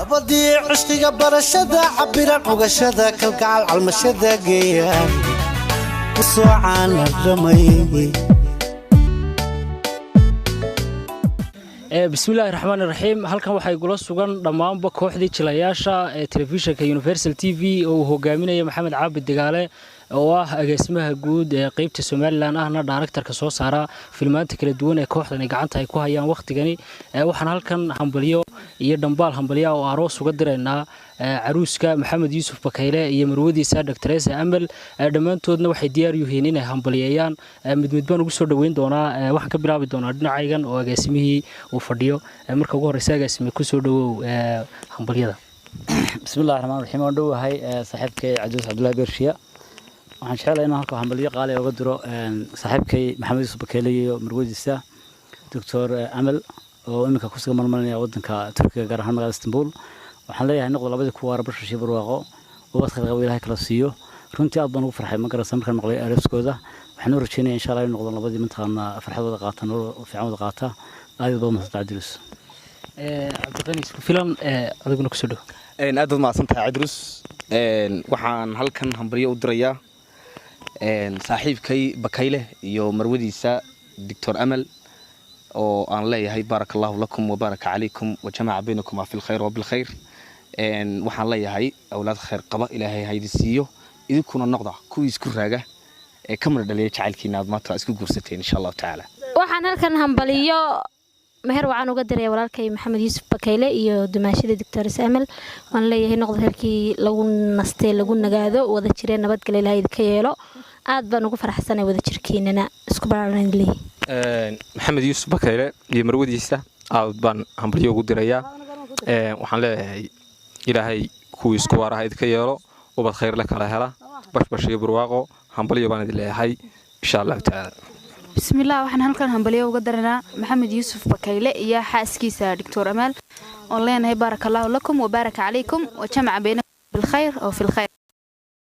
Nabadii cishqiga, barashada cabiran, cugashada kalgacal, calmashada geeyaan ku soo caanadhamay. Bismillahi raxmaan iraxiim. Halkan waxaa igula sugan dhammaanba kooxdii jilayaasha ee telefishinka Universal TV oo uu hogaaminaya Maxamed Caabid Digaale, oo ah agaasimaha guud ee qeybta Somalilan, ahna directorka soo saara filmaanta kala duwan ee kooxdani gacanta ay ku hayaan wakhtigani. Waxaan halkan hambalyo iyo dhambaal hambalya oo aroos uga diraynaa caruuska Maxamed Yuusuf Bakayle iyo marwadiisa Doctoresa Amal. Dhammaantoodna waxay diyaar yihiin inay hambalyeeyaan. Mid mid baan ugu soo dhoweyn doonaa. Waxaan ka bilaabi doonaa dhinacaygan oo agaasimihii uu fadhiyo. Marka ugu horreysa, agaasime, kusoo dhawow hambalyada. Bismillahi raxmaan raxiim. Waan dhowahay saaxiibkay Caduus Cabdullahi Beershiya. Waxaan jeclahay inaan halka hambalyo qaali uga diro saaxiibkay Maxamed Yuusuf Bakeyle iyo marwadiisa Doctor Amal, oo iminka kusuga marmarinaya wadanka Turkiga, gaar ahaan magaalada Istanbul. Waxaan leeyahay, noqdo labadii ku waara bashashii barwaaqo, ubad khayr qabo Ilaahay kala siiyo. Runtii aad baan ugu farxay, ma garaysa, markaan maqlay arooskooda. Waxaan u rajeynaya, insha Allah, in noqdo labadii mataqaana farxad wada qaata, nolol fiican wada qaata. Aad baad mahadsan, Cabdilus. Cabdiqani Isku Filan, adiguna kusoo dhow. Aad baad mahadsan tahay, Cidrus. Waxaan halkan hambalyo u dirayaa saaxiibkay Bakayle iyo marwadiisa Doctor Amal, oo aan leeyahay baaraka allahu lakum wabaaraka calaykum wajamaca baynakuma fi lkhayr wabilkhayr. Waxaan leeyahay awlaad khayr qaba Ilaahay haydi siiyo, idinkuna noqda kuwii isku raaga ee ka midha dhaliya jacaylkiina aad maanta isku guursateen, insha Allahu tacaala. Waxaan halkan hambaliyo meher waxaan uga diraya walaalkay Maxamed Yuusuf Bakayle iyo dumaashada Doctor Amal. Waan leeyahay, noqda reerkii lagu nastay, lagu nagaado, wada jireen, nabadgale Ilaahay idinka yeelo. Aad baan ugu faraxsanay wada jirkiinana, isku baraaran leeyahay. Maxamed Yuusuf Bakayle iyo marwadiisa aad baan hambalyo ugu dirayaa. Waxaan leeyahay, Ilaahay kuwii isku waaraha idinka yeelo, ubad khayr le kala hela, bashbash iyo barwaaqo. Hambalyo baan idin leeyahay, insha Allahu tacaala. Bismillaah. Waxaan halkan hambalyo uga daranaa Maxamed Yuusuf Bakayle iyo xaaskiisa Doctor Amaal, oon leenahay baaraka allahu lakum wabaaraka calaykum wajamaca baynakum bilkhayr oo fi lkhayr.